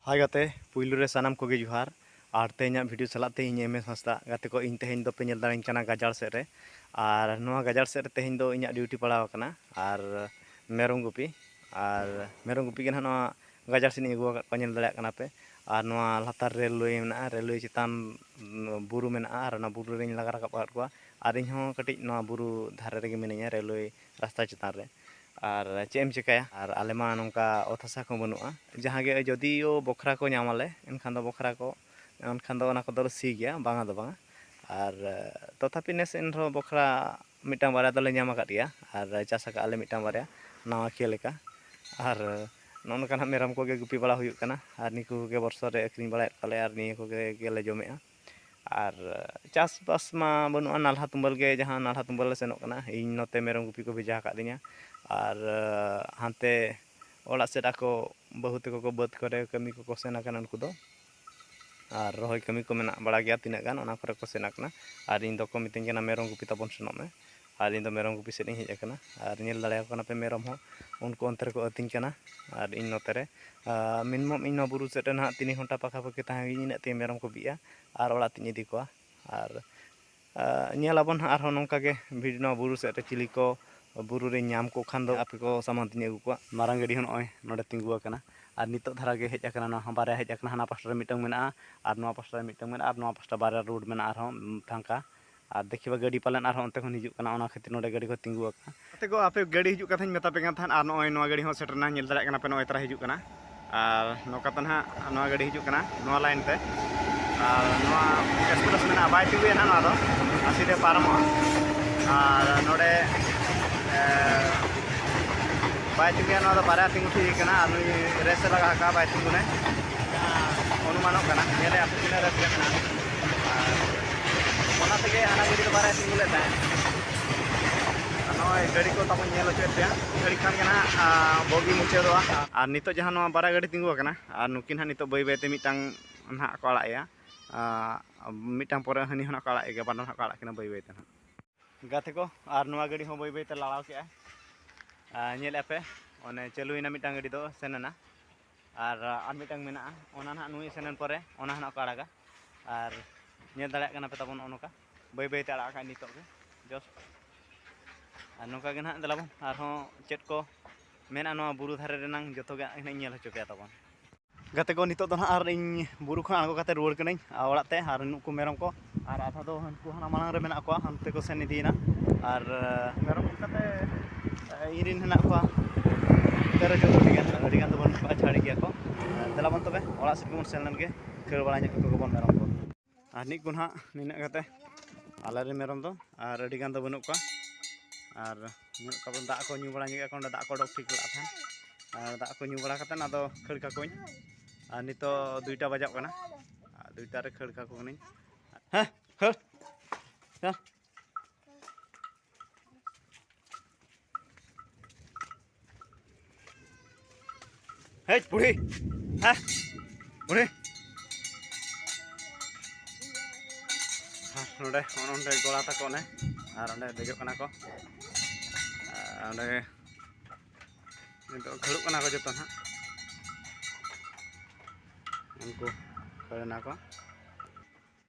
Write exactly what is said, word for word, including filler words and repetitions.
ᱦᱟᱭ ᱜᱟᱛᱮ, ᱯᱩᱭᱞᱩ ᱨᱮ ᱥᱟᱱᱟᱢ ᱠᱚᱜᱮ ᱡᱚᱦᱟᱨ᱾ ᱟᱨ ᱛᱮᱦᱮᱧᱟᱜ ᱵᱷᱤᱰᱤᱭᱳ ᱥᱟᱞᱟᱜ ᱛᱮ ᱤᱧ ᱮᱢ ᱮᱥ ᱦᱟᱸᱥᱫᱟ᱾ ᱜᱟᱛᱮ ᱠᱚ, ᱤᱧ ᱛᱮᱦᱮᱧ ᱫᱚᱯᱮ ᱧᱮᱞ ᱫᱟᱲᱮᱧ ᱠᱟᱱᱟ ᱜᱟᱡᱟᱲ ᱥᱮᱫ ᱨᱮ᱾ ᱟᱨ ᱱᱚᱣᱟ ᱜᱟᱡᱟᱲ ᱥᱮᱫ ᱨᱮ ᱛᱮᱦᱮᱧ ᱫᱚ ᱤᱧᱟᱹᱜ ᱰᱤᱭᱩᱴᱤ ᱯᱟᱲᱟᱣ ᱟᱠᱟᱱᱟ᱾ ᱟᱨ ᱢᱮᱨᱚᱢ ᱜᱩᱯᱤ, ᱟᱨ ᱢᱮᱨᱚᱢ ᱜᱩᱯᱤ ᱜᱮ ᱱᱟᱦᱟᱜ ᱱᱚᱣᱟ ᱜᱟᱡᱟᱲ ᱥᱮᱫ ᱤᱧ ᱟᱹᱜᱩ ᱟᱠᱟᱫ ᱠᱚᱣᱟ, ᱧᱮᱞ ᱫᱟᱲᱮᱭᱟᱜ ᱠᱟᱱᱟ ᱯᱮ᱾ ᱟᱨ ᱱᱚᱣᱟ ᱞᱟᱛᱟᱨ ᱨᱮᱞᱣᱮ ᱢᱮᱱᱟᱜᱼᱟ, ᱨᱮᱞᱣᱮ ᱪᱮᱛᱟᱱ ᱵᱩᱨᱩ ᱢᱮᱱᱟᱜᱼᱟ, ᱟᱨ ᱚᱱᱟ ᱵᱩᱨᱩ ᱨᱮᱧ ᱞᱟᱜᱟ ᱨᱟᱠᱟᱵ ᱟᱠᱟᱫ ᱠᱚᱣᱟ᱾ ᱟᱨ ᱤᱧ ᱦᱚᱸ ᱠᱟᱹᱴᱤᱡ ᱱᱚᱣᱟ ᱵᱩᱨᱩ ᱫᱷᱟᱨᱮ ᱨᱮᱜᱮ ᱢᱤᱱᱟᱹᱧᱟ, ᱨᱮᱞᱣᱮ ᱨᱟᱥᱛᱟ ᱪᱮᱛᱟᱱ ᱨᱮ᱾ ᱟᱨ ᱪᱮᱫ ᱮᱢ ᱪᱤᱠᱟᱹᱭᱟ, ᱟᱨ ᱟᱞᱮ ᱢᱟ ᱱᱚᱝᱠᱟ ᱚᱛ ᱦᱟᱥᱟ ᱠᱚᱦᱚᱸ ᱵᱟᱹᱱᱩᱜᱼᱟ᱾ ᱡᱟᱦᱟᱸ ᱜᱮ ᱡᱚᱫᱤᱭᱳ ᱵᱚᱠᱷᱨᱟ ᱠᱚ ᱧᱟᱢᱟᱞᱮ, ᱮᱱᱠᱷᱟᱱ ᱫᱚ ᱵᱚᱠᱷᱨᱟ ᱠᱚ, ᱮᱱᱠᱷᱟᱱ ᱫᱚ ᱚᱱᱟ ᱠᱚᱫᱚᱞᱮ ᱥᱤ ᱜᱮᱭᱟ, ᱵᱟᱝᱟ ᱫᱚ ᱵᱟᱝᱟ᱾ ᱟᱨ ᱛᱚᱛᱷᱟᱯᱤ ᱱᱮᱥ ᱮᱱ ᱨᱮᱦᱚᱸ ᱵᱚᱠᱷᱨᱟ ᱢᱤᱫᱴᱟᱝ ᱵᱟᱨᱭᱟ ᱫᱚᱞᱮ ᱧᱟᱢ ᱟᱠᱟᱫ ᱜᱮᱭᱟ, ᱟᱨ ᱪᱟᱥ ᱟᱠᱟᱫᱼᱟ ᱞᱮ ᱢᱤᱫᱴᱟᱝ ᱵᱟᱨᱭᱟ ᱱᱟᱣᱟ ᱠᱷᱤᱭᱟᱹ ᱞᱮᱠᱟ᱾ ᱟᱨ ᱱᱚᱜᱼᱚ ᱱᱚᱝᱠᱟ ᱱᱟᱦᱟᱜ ᱢᱮᱨᱚᱢ ᱠᱚᱜᱮ ᱜᱩᱯᱤ ᱵᱟᱲᱟ ᱦᱩᱭᱩᱜ ᱠᱟᱱᱟ, ᱟᱨ ᱱᱤᱠᱩ ᱠᱚᱜᱮ ᱵᱚᱨᱥᱚ ᱨᱮ ᱟᱹᱠᱷᱨᱤᱧ ᱵᱟᱲᱟᱭᱮᱫ ᱠᱚᱣᱟᱞᱮ, ᱟᱨ ᱱᱤᱭᱟᱹ ᱠᱚᱜᱮ ᱜᱮᱞᱮ ᱡᱚᱢᱮᱫᱼᱟ᱾ ᱟᱨ ᱪᱟᱥᱵᱟᱥ ᱢᱟ ᱵᱟᱹᱱᱩᱜᱼᱟ, ᱱᱟᱞᱦᱟ ᱛᱩᱢᱟᱹᱞ ᱜᱮ, ᱡᱟᱦᱟᱸ ᱱᱟᱞᱦᱟ ᱛᱩᱢᱟᱹᱞ ᱞᱮ ᱥᱮᱱᱚᱜ ᱠᱟᱱᱟ᱾ ᱤᱧ ᱱᱚᱛᱮ ᱢᱮᱨᱚᱢ ᱜᱩᱯᱤ ᱠᱚ ᱵᱷᱮᱡᱟ ᱟᱠᱟᱫᱤᱧᱟ, ᱟᱨ ᱦᱟᱱᱛᱮ ᱚᱲᱟᱜ ᱥᱮᱫ ᱟᱠᱚ ᱵᱟᱹᱦᱩ ᱛᱟᱠᱚ ᱠᱚ ᱵᱟᱹᱫᱽ ᱠᱚᱨᱮ ᱠᱟᱹᱢᱤ ᱠᱚᱠᱚ ᱥᱮᱱ ᱟᱠᱟᱱᱟ ᱩᱱᱠᱩ ᱫᱚ᱾ ᱟᱨ ᱨᱚᱦᱚᱭ ᱠᱟᱹᱢᱤ ᱠᱚ ᱢᱮᱱᱟᱜ ᱵᱟᱲᱟ ᱜᱮᱭᱟ ᱛᱤᱱᱟᱹᱜ ᱜᱟᱱ, ᱚᱱᱟ ᱠᱚᱨᱮ ᱠᱚ ᱥᱮᱱ ᱟᱠᱟᱱᱟ᱾ ᱟᱨ ᱤᱧ ᱫᱚᱠᱚ ᱢᱤᱛᱟᱹᱧ ᱠᱟᱱᱟ, "ᱢᱮᱨᱚᱢ ᱜᱩᱯᱤ ᱛᱟᱵᱚᱱ ᱥᱮᱱᱚᱜ ᱢᱮ", ᱟᱨ ᱤᱧ ᱫᱚ ᱢᱮᱨᱚᱢ ᱜᱩᱯᱤ ᱥᱮᱫ ᱤᱧ ᱦᱮᱡ ᱟᱠᱟᱱᱟ᱾ ᱟᱨ ᱧᱮᱞ ᱫᱟᱲᱮᱭᱟᱠᱚ ᱠᱟᱱᱟ ᱯᱮ, ᱢᱮᱨᱚᱢ ᱦᱚᱸ ᱩᱱᱠᱩ ᱚᱱᱛᱮ ᱨᱮᱠᱚ ᱟᱹᱛᱤᱧ ᱠᱟᱱᱟ᱾ ᱟᱨ ᱤᱧ ᱱᱚᱛᱮ ᱨᱮ, ᱟᱨ ᱢᱤᱱᱤᱢᱟᱢ ᱤᱧ ᱱᱚᱣᱟ ᱵᱩᱨᱩ ᱥᱮᱫ ᱨᱮ ᱱᱟᱦᱟᱜ ᱛᱤᱱ ᱜᱷᱚᱱᱴᱟ ᱯᱟᱠᱟᱯᱟᱠᱤ ᱛᱟᱦᱮᱸ ᱦᱩᱭᱩᱜᱼᱟ, ᱤᱱᱟᱹᱜ ᱛᱮ ᱢᱮᱨᱚᱢ ᱠᱚ ᱵᱤᱜᱼᱟ ᱟᱨ ᱚᱲᱟᱜ ᱛᱤᱧ ᱤᱫᱤ ᱠᱚᱣᱟ᱾ ᱟᱨ ᱟᱨ ᱧᱮᱞ ᱟᱵᱚᱱ ᱦᱟᱸᱜ ᱟᱨᱦᱚᱸ ᱱᱚᱝᱠᱟ ᱜᱮ ᱵᱷᱤᱰ-, ᱱᱚᱣᱟ ᱵᱩᱨᱩ ᱥᱮᱫ ᱨᱮ ᱪᱤᱞᱤ ᱠᱚ ᱵᱩᱨᱩ ᱨᱮ ᱧᱟᱢ ᱠᱚ ᱠᱷᱟᱱ ᱫᱚ ᱟᱯᱮ ᱠᱚ ᱥᱟᱢᱟᱝ ᱛᱮᱧ ᱟᱹᱜᱩ ᱠᱚᱣᱟ᱾ ᱢᱟᱨᱟᱝ ᱜᱟᱹᱰᱤ ᱦᱚᱸ ᱱᱚᱜᱼᱚᱭ ᱱᱚᱰᱮ ᱛᱤᱸᱜᱩ ᱟᱠᱟᱱᱟ, ᱟᱨ ᱱᱤᱛᱚᱜ ᱫᱷᱟᱨᱟ ᱜᱮ ᱦᱮᱡ ᱟᱠᱟᱱᱟ, ᱱᱚᱣᱟ ᱦᱚᱸ ᱵᱟᱨᱭᱟ ᱦᱮᱡ ᱟᱠᱟᱱᱟ, ᱦᱟᱱᱟ ᱯᱟᱥᱴᱟ ᱨᱮ ᱢᱤᱫᱴᱟᱝ ᱢᱮᱱᱟᱜᱼᱟ, ᱟᱨ ᱱᱚᱣᱟ ᱯᱟᱥᱴᱟ ᱨᱮ ᱢᱤᱫᱴᱟᱝ ᱢᱮᱱᱟᱜᱼᱟ, ᱟᱨ ᱱᱚᱣᱟ ᱯᱟᱥᱴᱟ ᱵᱟᱨᱭᱟ ᱨᱳᱰ ᱢᱮᱱᱟᱜᱼᱟ ᱟᱨᱦᱚᱸ, ᱩᱸ, ᱯᱷᱟᱸᱠᱟ᱾ ᱟᱨ ᱫᱮᱠᱷᱤ ᱵᱟ ᱜᱟᱹᱰᱤ ᱯᱟᱞᱮᱱ ᱟᱨᱦᱚᱸ ᱚᱱᱛᱮ ᱠᱷᱚᱱ ᱦᱤᱡᱩᱜ ᱠᱟᱱᱟ, ᱚᱱᱟ ᱠᱷᱟᱹᱛᱤᱨ ᱱᱚᱰᱮ ᱜᱟᱹᱰᱤ ᱠᱚ ᱛᱤᱸᱜᱩ ᱟᱠᱟᱱᱟ᱾ ᱜᱟᱛᱮ ᱠᱚ, ᱟᱯᱮ ᱜᱟᱹᱰᱤ ᱦᱤᱡᱩᱜ ᱠᱟᱛᱷᱟᱧ ᱢᱮᱛᱟ ᱯᱮ ᱠᱟᱱ ᱛᱟᱦᱮᱸᱫ, ᱟᱨ ᱱᱚᱜᱼᱚᱭ ᱱᱚᱣᱟ ᱜᱟᱹᱰᱤ ᱦᱚᱸ ᱥᱮᱴᱮᱨ ᱮᱱᱟ, ᱧᱮᱞ ᱫᱟᱲᱮᱭᱟᱜ ᱠᱟᱱᱟ ᱯᱮ, ᱱᱚᱜᱼᱚᱭ ᱛᱟᱨᱟ ᱦᱤᱡᱩᱜ ᱠᱟᱱᱟ᱾ ᱟᱨ ᱱᱚᱝᱠᱟ ᱛᱮ ᱱᱟᱦᱟᱜ ᱱᱚᱣᱟ ᱜᱟᱹᱰᱤ ᱦᱤᱡᱩᱜ ᱠᱟᱱᱟ ᱱᱚᱣᱟ ᱞᱟᱭᱤᱱ ᱛᱮ, ᱟᱨ ᱱᱚᱣᱟ ᱮᱠᱥᱯᱨᱮᱥ ᱢᱮᱱᱟᱜᱼᱟ, ᱵᱟᱭ ᱛᱤᱸᱜᱩᱭᱟ ᱱᱟᱦᱟᱜ ᱱᱚᱣᱟ ᱫᱚ, ᱟᱨ ᱥᱤᱫᱷᱟᱹ ᱯᱟᱨᱚᱢᱚᱜᱼᱟ᱾ ᱟᱨ ᱱᱚᱰᱮ, ᱮ, ᱵᱟᱭ ᱛᱤᱸᱜᱩᱭᱟ, ᱱᱚᱣᱟ ᱫᱚ ᱵᱟᱨᱭᱟ ᱛᱤᱸᱜᱩ ᱴᱷᱤᱠ ᱠᱟᱱᱟ, ᱟᱨ ᱱᱩᱭ ᱨᱮᱥ ᱮ ᱞᱟᱜᱟᱣ ᱟᱠᱟᱫᱼᱟ, ᱵᱟᱭ ᱛᱤᱸᱜᱩᱱᱟᱭ᱾ ᱚᱱᱩᱢᱟᱱᱚᱜ ᱠᱟᱱᱟ, ᱧᱮᱞᱮ ᱟᱯᱮ ᱛᱤᱱᱟᱹᱜ ᱨᱮᱥ ᱨᱮ ᱢᱮᱱᱟᱜᱼᱟ᱾ ᱟᱨ ᱚᱱᱟ ᱛᱮᱜᱮ ᱦᱟᱱᱟ ᱜᱟᱹᱰᱤ ᱫᱚ ᱵᱟᱨᱭᱟ ᱛᱤᱸᱜᱩ ᱞᱮᱫ ᱛᱟᱦᱮᱸᱫ᱾ ᱟᱨ ᱱᱚᱜᱼᱚᱭ ᱜᱟᱹᱰᱤ ᱠᱚ ᱛᱟᱵᱚᱱ ᱧᱮᱞ ᱦᱚᱪᱚᱭᱮᱫ ᱯᱮᱭᱟ, ᱜᱷᱟᱹᱲᱤ ᱠᱷᱟᱱ ᱜᱮ ᱱᱟᱦᱟᱜ, ᱟ, ᱵᱚᱜᱤ ᱢᱩᱪᱟᱹᱫᱚᱜᱼᱟ᱾ ᱟᱨ ᱱᱤᱛᱚᱜ ᱡᱟᱦᱟᱸ ᱱᱚᱣᱟ ᱵᱟᱨᱭᱟ ᱜᱟᱹᱰᱤ ᱛᱤᱸᱜᱩ ᱟᱠᱟᱱᱟ, ᱟᱨ ᱱᱩᱠᱤᱱ ᱦᱟᱸᱜ ᱱᱤᱛᱚᱜ ᱵᱟᱹᱭ ᱵᱟᱹᱭ ᱛᱮ ᱢᱤᱫᱴᱟᱝ ᱱᱟᱦᱟᱜ ᱠᱚ ᱟᱲᱟᱜ ᱮᱭᱟ, ᱟ, ᱢᱤᱫᱴᱟᱝ ᱯᱚᱨᱮ ᱦᱟᱹᱱᱤ ᱦᱚᱸ ᱱᱟᱦᱟᱜ ᱠᱚ ᱟᱲᱟᱜ ᱮ ᱜᱮᱭᱟ, ᱵᱟᱱᱟᱨ ᱱᱟᱦᱟᱜ ᱠᱚ ᱟᱲᱟᱜ ᱠᱤᱱᱟ ᱵᱟᱹᱭ ᱵᱟᱹᱭ ᱛᱮ ᱱᱟᱦᱟᱜ᱾ ᱜᱟᱛᱮ ᱠᱚ, ᱟᱨ ᱱᱚᱣᱟ ᱜᱟᱹᱰᱤ ᱦᱚᱸ ᱵᱟᱹᱭ ᱵᱟᱹᱭ ᱛᱮ ᱞᱟᱲᱟᱣ ᱠᱮᱜᱼᱟᱭ᱾ ᱟ, ᱧᱮᱞᱮᱫᱼᱟ ᱯᱮ, ᱚᱱᱮ ᱪᱟᱹᱞᱩᱭᱮᱱᱟ, ᱢᱤᱫᱴᱟᱝ ᱜᱟᱹᱰᱤ ᱫᱚ ᱥᱮᱱ ᱮᱱᱟ᱾ ᱟᱨ ᱟᱨ ᱢᱤᱫᱴᱟᱝ ᱢᱮᱱᱟᱜᱼᱟ, ᱚᱱᱟ ᱱᱟᱦᱟᱜ ᱱᱩᱭ ᱥᱮᱱᱮᱱ ᱯᱚᱨᱮ ᱚᱱᱟ ᱱᱟᱦᱟᱜ ᱠᱚ ᱟᱲᱟᱜᱟ᱾ ᱟᱨ ᱧᱮᱞ ᱫᱟᱲᱮᱭᱟᱜ ᱠᱟᱱᱟ ᱯᱮ ᱛᱟᱵᱚᱱ, ᱱᱚᱜᱼᱚ ᱱᱚᱝᱠᱟ ᱵᱟᱹᱭ ᱵᱟᱹᱭ ᱛᱮ ᱟᱲᱟᱜ ᱟᱠᱟᱫ ᱱᱤᱛᱚᱜ ᱜᱮ ᱡᱚᱥᱴ᱾ ᱟᱨ ᱱᱚᱝᱠᱟ ᱜᱮ ᱱᱟᱦᱟᱜ ᱫᱮᱞᱟᱵᱚᱱ ᱟᱨᱦᱚᱸ ᱪᱮᱫ ᱠᱚ ᱢᱮᱱᱟᱜᱼᱟ ᱱᱚᱣᱟ ᱵᱩᱨᱩ ᱫᱷᱟᱨᱮ ᱨᱮᱱᱟᱝ, ᱡᱚᱛᱚ ᱜᱮ ᱦᱟᱸᱜ ᱤᱧ ᱧᱮᱞ ᱦᱚᱪᱚ ᱯᱮᱭᱟ ᱛᱟᱵᱚᱱ᱾ ᱜᱟᱛᱮ ᱠᱚ, ᱱᱤᱛᱚᱜ ᱫᱚ ᱱᱟᱦᱟᱜ ᱟᱨ ᱤᱧ ᱵᱩᱨᱩ ᱠᱷᱚᱱ ᱟᱬᱜᱚ ᱠᱟᱛᱮ ᱨᱩᱣᱟᱹᱲ ᱠᱟᱹᱱᱟᱹᱧ, ᱟᱨ ᱚᱲᱟᱜ ᱛᱮ, ᱟᱨ ᱱᱩᱠᱩ ᱢᱮᱨᱚᱢ ᱠᱚ ᱟᱨ ᱟᱫᱷᱟ ᱫᱚ ᱦᱟᱱᱠᱩ ᱦᱟᱱᱟ ᱢᱟᱲᱟᱝ ᱨᱮ ᱢᱮᱱᱟᱜ ᱠᱚᱣᱟ, ᱦᱟᱱᱛᱮ ᱠᱚ ᱥᱮᱱ ᱤᱫᱤᱭᱮᱱᱟ᱾ ᱟᱨ ᱢᱮᱨᱚᱢ ᱠᱟᱛᱮ ᱤᱧ ᱨᱮᱱ ᱦᱮᱱᱟᱜ ᱠᱚᱣᱟ ᱛᱮᱨᱚ ᱪᱳᱫᱽᱫᱳ ᱴᱤ ᱜᱟᱱ, ᱟᱹᱰᱤ ᱜᱟᱱ ᱫᱚ ᱵᱟᱹᱱᱩᱜ ᱠᱚᱣᱟ, ᱪᱷᱟᱹᱲ ᱜᱮᱭᱟ ᱠᱚ᱾ ᱫᱮᱞᱟ ᱵᱚᱱ ᱛᱚᱵᱮ ᱚᱲᱟᱜ ᱥᱮᱫ ᱜᱮᱵᱚᱱ ᱥᱮᱱ ᱞᱮᱱ ᱜᱮ, ᱠᱷᱟᱹᱲ ᱵᱟᱲᱟ ᱧᱚᱜ ᱠᱟᱠᱚ ᱵᱚᱱ ᱢᱮᱨᱚᱢ ᱠᱚ᱾ ᱟᱨ ᱱᱤᱛ ᱠᱚ ᱱᱟᱦᱟᱜ ᱱᱤᱱᱟᱹᱜ ᱠᱟᱛᱮ ᱟᱞᱮ ᱨᱮᱱ ᱢᱮᱨᱚᱢ ᱫᱚ, ᱟᱨ ᱟᱹᱰᱤ ᱜᱟᱱ ᱫᱚ ᱵᱟᱹᱱᱩᱜ ᱠᱚᱣᱟ᱾ ᱟᱨ ᱧᱮᱞ ᱠᱟᱵᱚᱱ ᱫᱟᱜ ᱠᱚ ᱧᱩ ᱵᱟᱲᱟ ᱧᱚᱜ ᱠᱚ, ᱚᱸᱰᱮ ᱫᱟᱜ ᱠᱚ ᱚᱰᱚᱠ ᱴᱷᱤᱠ ᱞᱟᱜ ᱛᱟᱦᱮᱸᱫ᱾ ᱟᱨ ᱫᱟᱜ ᱠᱚ ᱧᱩ ᱵᱟᱲᱟ ᱠᱟᱛᱮᱫ ᱟᱫᱚ ᱠᱷᱟᱹᱲ ᱠᱟᱠᱚᱣᱟᱹᱧ᱾ ᱟᱨ ᱱᱤᱛᱚᱜ ᱫᱩᱭᱴᱟ ᱵᱟᱡᱟᱜ ᱠᱟᱱᱟ, ᱟᱨ ᱫᱩᱭᱴᱟ ᱨᱮ ᱠᱷᱟᱹᱲ ᱠᱟᱠᱚ ᱠᱟᱹᱱᱟᱹᱧ᱾ ᱦᱮᱸ, ᱠᱷᱟᱹᱲ᱾ ᱦᱮᱸ᱾ ᱦᱮᱡ ᱵᱩᱲᱦᱤ, ᱦᱮᱸ, ᱵᱩᱲᱦᱤ᱾ ᱟᱨ ᱱᱚᱰᱮ, ᱱᱚᱜᱼᱚ ᱱᱚᱰᱮ ᱜᱚᱲᱟ ᱛᱟᱠᱚ ᱚᱱᱮ, ᱟᱨ ᱚᱸᱰᱮ ᱫᱮᱡᱚᱜ ᱠᱟᱱᱟ ᱠᱚ᱾ ᱟᱨ ᱚᱸᱰᱮ ᱱᱤᱛᱚᱜ ᱠᱷᱟᱹᱲᱩᱜ ᱠᱟᱱᱟ ᱠᱚ ᱡᱚᱛᱚ ᱱᱟᱦᱟᱜ᱾ ᱩᱱᱠᱩ ᱠᱷᱟᱹᱲ ᱮᱱᱟ ᱠᱚ᱾